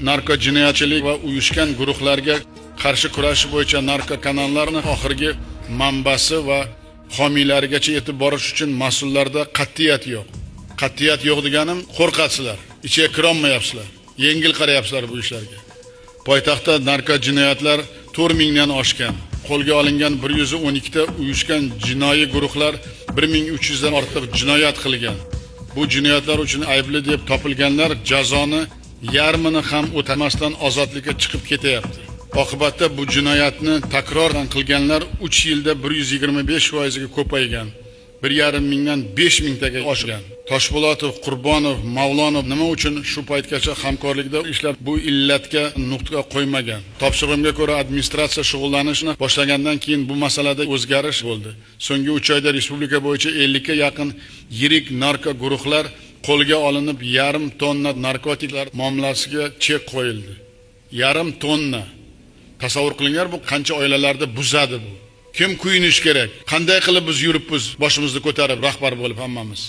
Narkojinoyatchilik va uyushgan guruhlarga qarshi kurashish bo'yicha narkokanallarni oxirgi manbasi va homiylarigacha yetib borish uchun mas'ullarda qat'iyat yo'q. Qat'iyat yo'q deganim, qo'rqasizlar, ichiga kirolmayapsizlar, yengil qarayapsizlar bu ishlarga. Poytaxtda narkojinoyatlar 4000 dan oshgan. Qo'lga olingan 112 ta uyushgan jinoiy guruhlar 1300 dan ortiq jinoyat qilgan. Bu jinoyatlar uchun aybli deb topilganlar jazoni yarmini ham o'tamasdan ozodlikka chiqib ketyapti. Oqibatda bu jinoyatni takroran qilganlar 3 yilda 125 foizga ko'paygan. 1,5 mingdan 5000 taga oshgan. Toshpo'latov, Qurbonov, Mavlonov nima uchun shu paytgacha hamkorlikda ishlab bu illatga nuqta qo'ymagan? Topshirig'imga ko'ra, administratsiya shug'ullanishni boshlagandan keyin bu masalada o'zgarish bo'ldi. So'nggi 3 oyda respublika bo'yicha 50 ga yaqin yirik narko guruhlar qo'lga olinib, yarim tonna narkotiklar muomalasiga chek qo'yildi. Yarim tonna. Tasavvur qilinglar, bu qancha oilalarda buzadi bu. Kim kuyinish kerak? Qanday qilib biz yuribmiz boshimizni ko'tarib, rahbar bo'lib hammamiz?